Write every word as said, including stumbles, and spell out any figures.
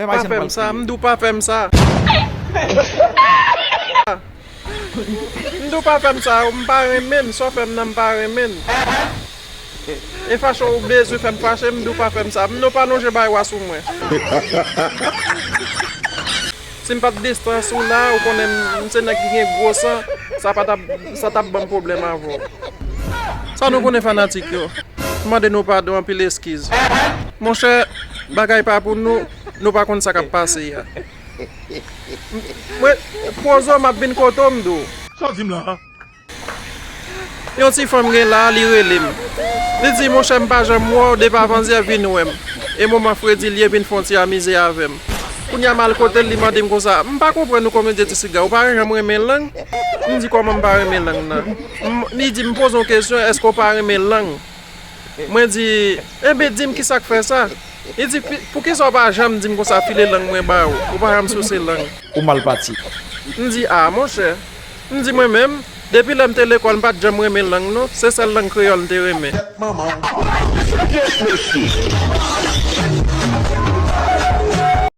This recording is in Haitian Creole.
Pa fè m sa, m di w pa fè m sa. M di w pa fè m sa, m pa renmen l, sa w fè m nan m pa renmen l. E fache w bezwen fè m fache, m di w pa fè m sa. M di w pa lonje bay wa sou mwen. Si m pa t distans ou la, ou konnen m se nèg ki gen gwo san, sa pa t ap, sa t ap ban m pwoblèm avè w. Sa nou konnen fanatik yo. M mande nou padon, anpil eskiz. Monchè, bagay pa pou nou, nou pa konn sa k ap pase a. Mwen, pwozo m ap vin kote w m di w. Sa w di m la? Yon ti fanm gen la, li rele m. Li di, monchè, m pa janm wè w, depi avanzyè vin wè m. E moman fredi l ye vin fè yon ti amize avè m. Kounye a m al kote l, li mande m konsa, m pa konprann ou komedyen ti siga, ou pa janm renmen lang? M di, kòman m pa renmen lang nan? M- li di, m poze yon kesyon, èske w pa renmen lang? Mwen di, enben, di m kisa k fè sa? Li di, "Pi- poukisa w pa janm di m konsa file lang mwen ba ou? Ou pa janm souse lang." Ou mal pati. M di, a, monchè. M di, mwen menm, depi lè m te lekòl, m pa t janm renmen lang, non. Se sèl lang kreyòl m te renmen. Tèt manman w. Tèt mesye.